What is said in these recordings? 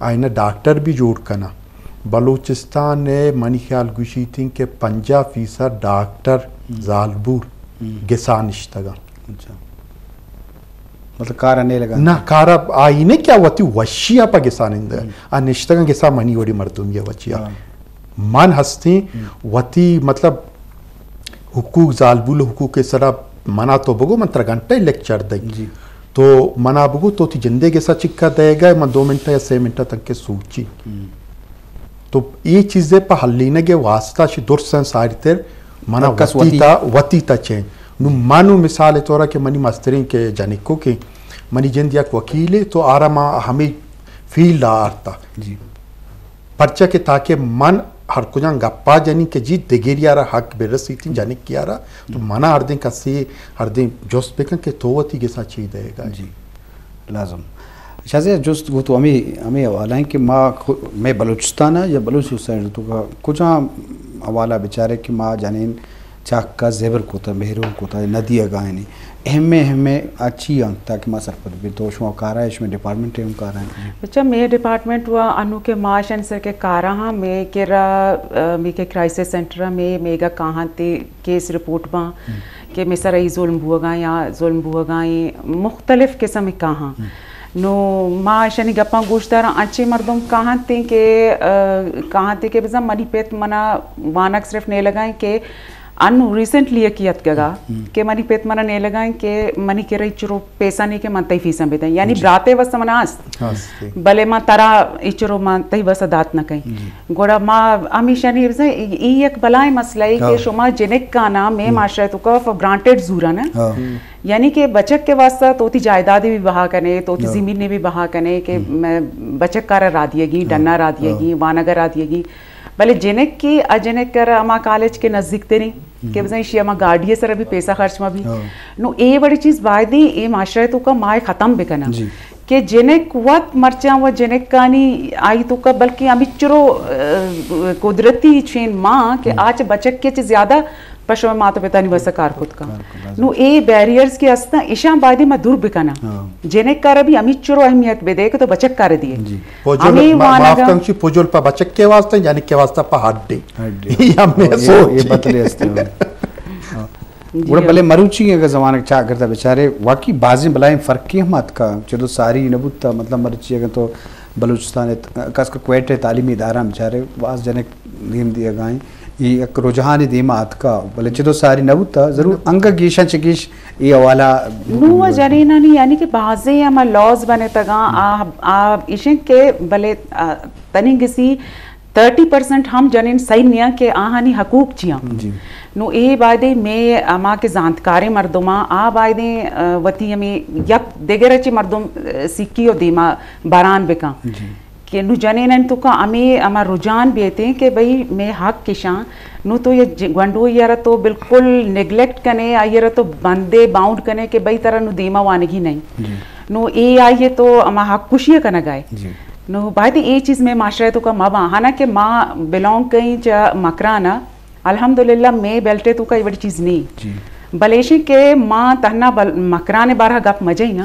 آئینا ڈاکٹر بھی جوڑ کنا۔ بلوچستان ء منی خیال گوشیت انت کہ پنجاہ فیصد ڈاکٹر زالبول گسا نشتگاں۔ اچھا۔ مطلب کار ء نیلگا؟ نہ، کار ء آئی نے کیا وتی وشی ء پہ گسا نندگ ء نشتگاں، گسا منی وڑی مردمی ء وچی ء۔ من ہستیں وتی مطلب حقوق، زالبول حقوق ء سرا منا تو بگو، من ترا گھنٹہ لیکچر دئی۔ جی۔ تو منا بگو تو تی جندے گسا چکا دئیگا، من دو منٹ یا سے منٹ تنکہ سوچی۔ تو اے چیزے پہ حلینگ ء واسطہ شی درساں ساری تر منا وتی تا، وتی تا چین۔ نو منو مثال طورا کہ منی مسترین کہ جنکو کہ منی جند یک وکیلے، تو آرا ما ہمیں فیلڈ آ آرتا۔ جی۔ پرچا کہ تاکہ من ہر کجان گپا جنی کہ جی دگری آرا حق برسیتی جنکی آرا، تو منا ہر دن کسی ہر دن جست بکن کہ تو وتی گسا چی دئیگا۔ جی۔ لازم۔ شازیہ جست گو تو ہمیں، ہمیں حوالہ ہیں کہ ما خو-، میں بلوچستان ہے یا بلوچ سوسائٹی تو کا کجا حوالہ بچارے کہ ما جنین چاک کا زیبر کوتا، محروم کوتا، ندی اگائنی۔ اہم اہم اچھی ہم تاکہ ما سرپد بھی تو شما کارا ہے، شما ڈپارٹمنٹ ہم کارا ہے۔ اچھا، میں ڈپارٹمنٹ ہوا انو کے معاشن سر کے کارا ہاں، میں کرا، آ، میں کے کرائسس سینٹر میں، میں گا کہاں تے کیس رپورٹ باں کہ مئے سرا اے ظلم بوگا یا ظلم بوگا ایں، مختلف قسم کاہاں۔ نو ما اشانی گپاں گوش داراں، انچیں مردم کاہنت ایں کہ، آ، کاہنت ایں کہ بزاں منی پت منا وانگ صرف نیلگا ایں کہ انو ریسنٹلی یکے اتکگا کہ منی پت منا نیلگا ایں کہ منی کرا ہچ رو پیسہ نیں کہ من تئی فیساں بدیں، یعنی براتے واسطہ منا است۔ بلے ما ترا اچرو ما تئی واسا دات نہ کئیں۔ گڑا ما ہمیشانی بزاں ای، ای یک بلائیں مسئلہ ہے کہ شما جنکانا مئے معاشرہ توکا فار گرانٹیڈ زورا نا۔ یعنی کہ بچک کے واسطہ تو تی جائیداد بھی بہا کنے، تو تی زمین نے بھی بہا کنے کہ میں بچک کارا را دیگی، ڈنا را دیگی، وانگا را دیگی۔ بلے جنک کی، ا جنک کر اما کالج کے نزدیک تریں کہ بزاں ایشی اما گاڑی سر بھی پیسہ خرچ ما بھی۔ نو اے بڑی چیز بایدیں اے معاشرہ توکا مائے ختم بکنا۔ کہ جنک وت مرچاں و جنکانی آئی توکا بلکہ ہمیچرو، آ، قدرتی چین ماں کہ آچ بچک کے چہ زیادہ پہ شما مات و پتانی واسطہ کار کت کن۔ نو اے بیریئرز کے استاں، اشاں بایدیں ما دور بکناں۔ جنک کارا بھی ہمیچرو اہمیت بدے کہ تو بچک کارا دیے۔ پجل، ہمیں ما-، معاف وانگا کن چی پجل پہ بچک کے واسطہ، یعنی کے واسطہ پہ ہڈے۔ ہڈے۔ یہ ہمیں سوچ۔ یہ بتلے ہستے ہیں۔ گڑا بلے مروچی اگر زمانگ چاگرد ء بچارے واقعی بازیں بلائیں فرقے ہم اتکا، چدو ساری نہ بوتا، مطلب مرچی اگر تو بلوچستان ء ت-، خاص کر کوئٹہ ء تعلیمی ادارہ بچارے باز جنک نیم دیگا ایں، اے یک رجحان دیما اتکا، بلے چدو ساری نہ بوتا، ضرور انگا گیشاں چہ گیش اے حوالہ نو جنینانی یعنی کہ بازیں ہما لاز بنے تگاں، آ، آ ایشن کہ بلے، آ، تننگسی تھرٹی پرسنٹ ہم جنین صحیح نیاں کہ آہانی حقوق چیاں۔ نو اے بایدیں مئے ہما کہ زانتکاریں مردماں آ بایدیں، آ، وتی ہمیں یک دگرے چہ مردم، آ، سیکھی و دیما باران بکن۔ کہ نو جنینانی توکا ہمیں ہما رجحان بیتیں کہ بھئی مئے حق کشاں، نو تو یہ ج-، گونڈوئی ء را تو بالکل نیگلیکٹ کنے، آئی ء را تو بندے باؤنڈ کنے کہ بھئی ترا نو دیما وانگی نہیں۔ نو اے آئی ء تو ہما حق کشی ء کنگا ہے۔ نو باید اے چیز مئے معاشرہ توکا مباں، حالانکہ ما بلونگ کئیں چہ مکران ء، الحمدللہ مئے بیلٹ ء توکا اے وڑی چیز نی۔ بلے ایشی کہ ما تہنا بل-، مکران ء بارہ گپ مجئیں نا۔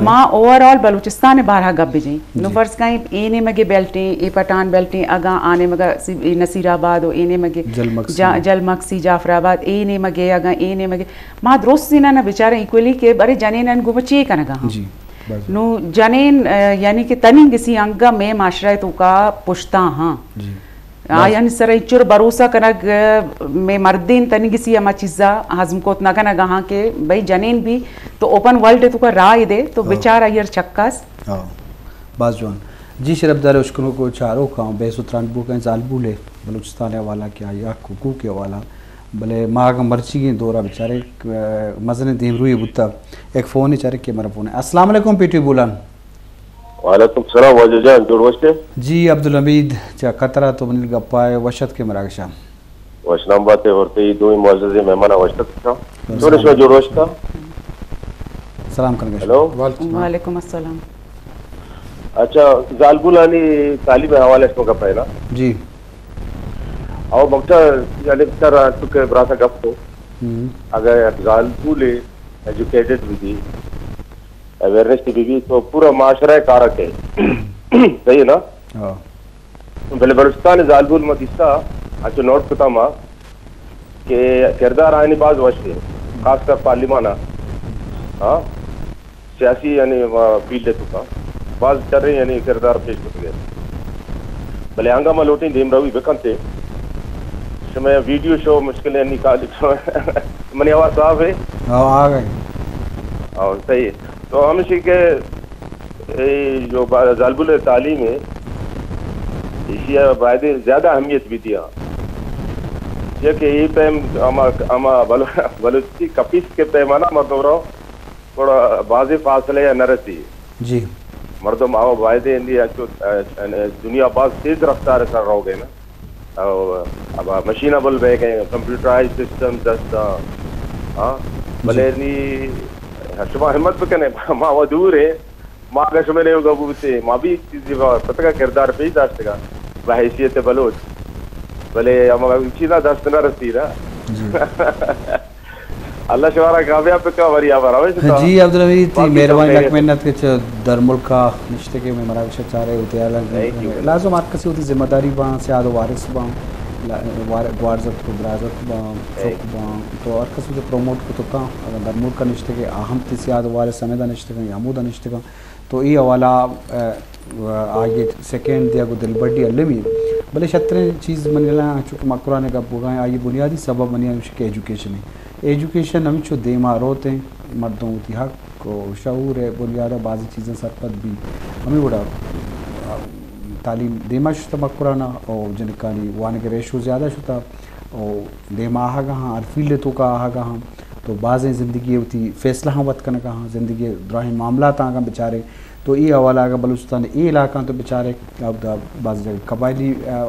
ما اوور آل بلوچستان ء بارہ گپ بجئیں۔ نو فرض کئیں اے نیمگے بیلٹیں، اے پٹھان بیلٹیں، اگاں آ نیمگا سی-، اے نصیر آباد و اے نیمگے جا-، جلمکسی، جعفر آباد، اے نیمگے اگاں اے نیمگے ما درست زینا نہ بچاریں ایکولی کہ برے جنینان گوما چے کنگا ہاں۔ نو جنین، آ، یعنی کہ تننگسی انگا مئے معاشرہ توکا پشتا ہاں۔ آیانی سر ء انچو بھروسہ کنگ، آ، مئے مردین تنیگسی ہما چیزا ہضم کت نہ کنگ آہاں کہ بھئی جنین بھی تو اوپن ورلڈ ء توکا راہ دے تو بچار آئی ء چکاس۔ باز جوان۔ جی شرپدار اشکنوک و چاروکاں، بحث و تران بوگیں زالبول ء بلوچستان ء حوالہ کہ آئی حق حقوق ء حوالہ، بلے ما اگاں مرچیگیں دورا بچارے، آ، مزنیں دیمروی بوتا، یک فونے چارے کہ مرا فونے۔ السلام علیکم پی ٹی بولان۔ وعلیکم السلام واجہ جان، جوڑ وش ئے؟ جی عبدالحمید چہ قطر ء تو منی گپا ئے، وش اتک ئے مراگش ء۔ وش نام بات ئے، اور تئی دوئیں معززیں مہماناں وش اتک۔ جوڑ ئے شما، جوڑ وش اتک۔ سلام کنگ ء۔ ہیلو۔ وعلیکم السلام۔ اچھا، زالبولانی تعلیم ء حوالہ ء شما گپ ء نا؟ جی۔ او بخشا، یعنی بچار تو کہ براسا گپ کو۔ اگر یک زالبولے ایجوکیٹڈ بہ بی، اویئرنیس بہ بی تو پورا معاشرہ کارا کئے۔ صحیح ہے نا؟ ہاں۔ بلے بلوچستان زالبول ما دیستا، انچو نوٹ کتا ما کہ کردار آنی باز وش ہے، خاص کر پارلیمان ء۔ ہاں، سیاسی یعنی فیلڈ ء توکا باز شریں یعنی کردار پیش کتگ۔ بلے آنگا ما لوٹیں دیمروی بکنتے۔ شمئے ویڈیو شو مشکل ہے نکال۔ منی آواز صاف ہے؟ ہاں، آ گئے۔ ہاں، صحیح ہے۔ تو ہمیشی کہ اے جو با-، زالبول تعلیم ہے، ایشی ء باید زیادہ اہمیت بھی دیا۔ یہ کہ یہ پیم اما، اما بلو-، بلوچی کپیس کے پیمانہ مردم رو تھوڑا بازی فاصلے یا نہ رسی۔ جی۔ مردم آو باید اندی انچو، ا، ا، دنیا باز تیز رفتار سر رو گئے نا۔ او، اب مشینبل بہ گئے، کمپیوٹرائز سسٹم دستا۔ ہاں، جی۔ بلے نی شما ہمت بکنے، ما وہ دور ہے، ما اگہ شمئے نیوگا بوتے، ما بھی یک چیزی با پتگا کردار پیش داشتگا، بحیثیت بلوچ۔ بلے ہم اگہ چیزا دست نہ رسی نا۔ جی۔ اللہ شمارا کامیاب بکا، وری آبا روش تا۔ جی عبدالحمید، تئی باقی سب مہربانی، خیریت۔ لک منت کہ چہ در ملکا نشتگے مئے مراگشا چارے، وتی حالا۔ Thank you۔ لازم ہر کسی وتی ذمہ داری باں، سیاد و وارث باں، لا-، وار-، گوارزتک و برازتک باں، Thank you۔ چک باں، تو ہر کس وتی پروموٹ کتو کاں، اگاں در ملکا نشتگے، آ ہم تئی سیاد و وارث ہمیدا نشتگاں یا ہمودا نشتگاں۔ تو اے حوالہ، ا، ا، آئی سیکنڈ دیگ و دلبڈی المی۔ بلے شتریں چیز من گلاں، چونکہ مکران گپ بوگائیں، آئی بنیادی سبب منی ہمیش کہ ایجوکیشن ہے۔ ایجوکیشن ہمچو دیما روت ہیں، مردم وتی حق و شعور ہے بنیادا بازی چیزاں سرپد بھی۔ ہمیں وڑا، ا، تعلیم دیما شتا مکرانا او جنکانی وانگ ریشو زیادہ شتا او دیما آہگا ہاں، ہر فیلڈ توکا آہگا ہاں۔ تو بازیں زندگی وتی فیصلہ ہم وت کنگا ہاں، زندگی دراہیں معاملات آگاں بچارے۔ تو اے حوالہ اگاں بلوچستان اے علاقہ تو بچارے، اب دا بعض جگہ قبائلی، آ،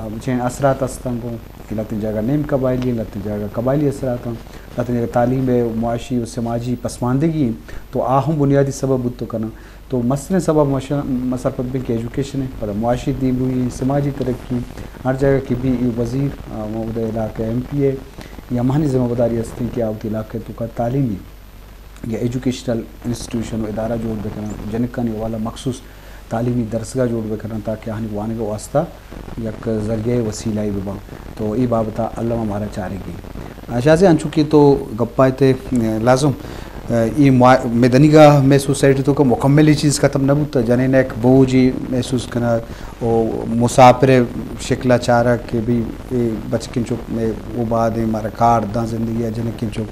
آ، چین اثرات استن گوں، لتیں جگہ نیم قبائلی، لتیں جگہ قبائلی اثرات ہیں، لتیں جگہ تعلیم ہے، معاشی و سماجی پسماندگی ہیں۔ تو آ ہم بنیادی سبب بوت تو کنن۔ تو مستریں سبب ما ش-، ما سرپد بیں کہ ایجوکیشن ہے، پدا معاشی دیمروئی، سماجی ترقی، ہر جگہ کہ بھی اے وزیر، آ، ما ادا علاقہ ایم پی اے، یا مہنی ذمہ داری ہستیں کہ آ وتی علاقہ توکا تعلیمی یا ایجوکیشنل انسٹیٹیوشن و ادارہ جوڑ بکنن، جنکانی حوالہ مخصوص تعلیمی درسگاہ جوڑ بکنن تاکہ آہانی وانگ واسطہ یک ذریعہ وسیلہ بباں۔ تو اے بابت ء الم ء مارا چارگی۔ آ، شازی، انچو کہ تو گپا ات، لازم، ا، اے ما-، مئے دنیگا مئے سوسائٹی توکا مکمل اے چیز ختم نہ بوتا، جنین یک بوجی محسوس کنگ و مسافر شکل ء چارگ کہ بھی اے بچکیں چک مئے او بعد ایں، مارا کار داں زندگی ء جنکیں چک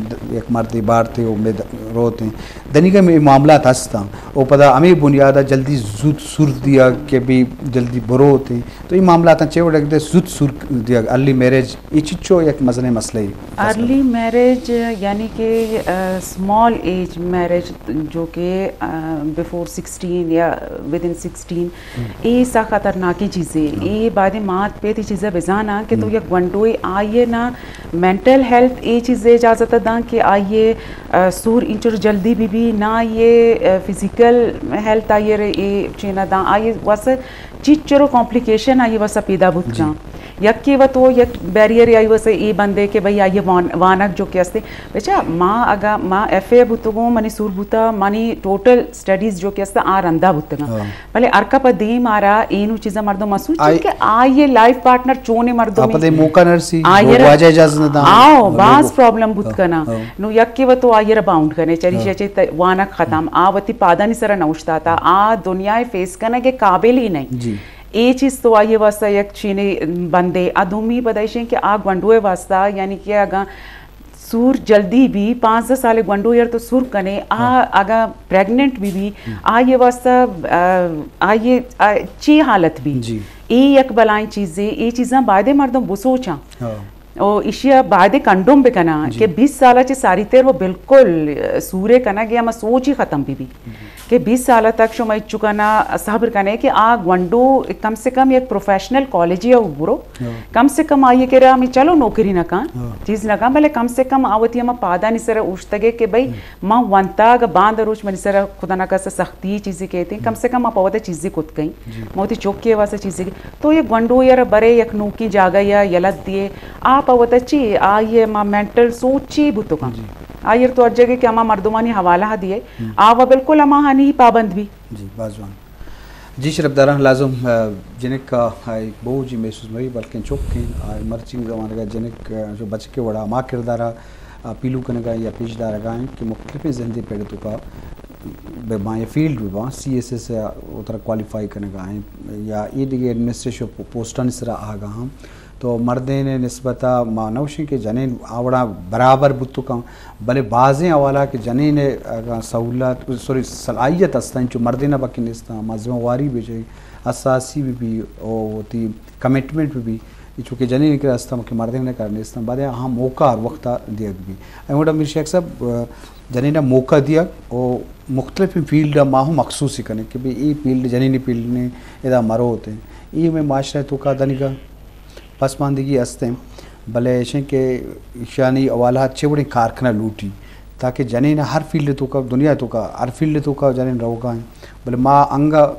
د-، یک مردے بارتے و مئے د-، روت ایں۔ دنیگا مئے معاملات ہستاں و پدا ہمے بنیاد ء جلدی زوت سور دیگ کہ بھی جلدی بروت ایں۔ تو اے معاملاتاں چے وڑ دے زوت سور دیگ، ارلی میرج، اے چچو یک مزنیں مسئلہ اے؟ ارلی میرج یعنی کہ، آ، اسمال ایج میرج جو کہ، آ، بیفور سکسٹین یا ود ان سکسٹین، اے سا خطرناکیں چیزے۔ اے بایدیں مات پت اے چیزا بزاناں کہ تو یک گونڈوے آئی ء نا مینٹل ہیلتھ اے چیزے اجازت داں کہ آئی ء، آ، سور اینچر جلدی بی بی، نا آئی ء، آ، فزیکل ہیلتھ آئی ء اے چینا داں، آئی ء واسطہ چیچر و کمپلیکیشن آئی ء واسطہ پیدا بوت کاں۔ یکے و تو یک بیریئر آئی واسطہ اے بندے کہ بھئی آئی ء وان-، وانگ جو کہ استے۔ بچا ما اگا ما ایف اے بوتگوں، منی سور بوتا، منی ٹوٹل اسٹڈیز جو کہ استا آ رندا بوتگاں۔ بلے ہر کپ دیم آرا اینو چیزا مردم مسوچ آئی کہ آئی لائف پارٹنر چونے مردم آ پدے موقع نرسی، آئی رو را واجہ اجازت نہ داں۔ آؤ، باز پرابلم بوت کنا۔ نو یکے و تو آئی را باؤنڈ کنے، چریشا چے ت-، وانک ختم، آ وتی پادانی سرا نہ اوشتاتا، آ دنیا فیس کنگ قابل ہی نہیں۔ اے چیز تو آئی واسطہ یک چینے بندے۔ ادومی پدائشیں کہ آ گونڈوے واسطہ، یعنی کہ اگاں سور جلدی بی، پانزدہ سال گونڈو یار تو سور کنے، آ اگاں پریگننٹ بی بی، آئی واسطہ، آ، آئی، آ، چی حالت بی؟ اے یک بلائیں چیزے، اے چیزاں بایدے مردم بسوچاں۔ او ایشی ء بایدے کنڈم بکناں کہ بیست سال ء چہ ساری تر و بالکل سورے کنگ ء ہما سوچ ہی ختم بی بی۔ کہ بیست سال تک شما اچکنا صبر کنے کہ آ گونڈو کم سے کم یک پروفیشنل کالجے ء برو، کم سے کم آئی ء کرا ہمیں چلو نوکری نہ کن، چیز نہ کن، بلے کم سے کم آ وتی ہما پادانی سر اوشتگے کہ بھئی، من ونتا اگہ باند روچ منی سر خدا نہ کسا سختی چیزے کیتیں، کم سے کم ما پہ وتا چیزے کت کئیں۔ ما وتی چوکے واسطہ چیزے کہ تو یک گونڈو یار برے یک نوکیں جاگہ یا یلت دیے، آ پہ وتا چی، آئی ء ما مینٹل سوچ چی بوتگاں۔ آئی ء تو ہر جگہ کہ ہما مردمانی حوالہ دیے، آ و بالکل ہماہانی پابند بی۔ جی، باز جوان۔ جی شرپداراں، لازم جنک ءَ بوجی محسوس مہ بی، بلکیں چک ایں، مرچی زمانگ ءَ جنک جو بچکے وڑا ہما کردار ءَ پیلو کنگ ءَ یا پیش دارگ ءَ ایں کہ مختلفیں زندے پیڑ توکا بہ باں یا فیلڈ بہ باں، سی ایس ایس ءَ وترا کوالیفائی کنگ ءَ ایں یا اے دگہ ایڈمنسٹریشن پوسٹانی سرا آگا ہاں، تو مردین نسبت ءَ ما نوشیں کہ جنین آوڑا برابر بوتو کن، بلے بازیں حوالہ کہ جنین اگاں سہولت، سوری، صلاحیت ہستاں، چو مردین بکن نیستاں، ما ذمہ واری بجے، اساسی بہ بی، او وتی کمٹمنٹ بہ بی، چونکہ جنین کرا ہستاں کہ مردین کرا نیستاں، بعد ہاں موقع ہر وقت دیگ بی۔ اے وڑا میر شیخ صاحب، جنین موقع دیگ او مختلف فیلڈ ما ہم مخصوص کنیں کہ بھئی اے فیلڈ جنینی فیلڈ نے، ادا مروت ہیں، اے میں معاشرہ توکا دنگا پسماندگی است ایں، بلے ایشیں کہ ایشانی حوالہ چے وڑیں کارکنہ لوٹی تاکہ جنین ہر فیلڈ توکا، دنیا توکا ہر فیلڈ توکا جنین روگا ایں، بلے ما انگا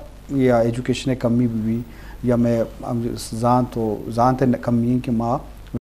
یا ایجوکیشن کمی بہ بی یا میں ہم زانت و زانت کمی ایں کہ ما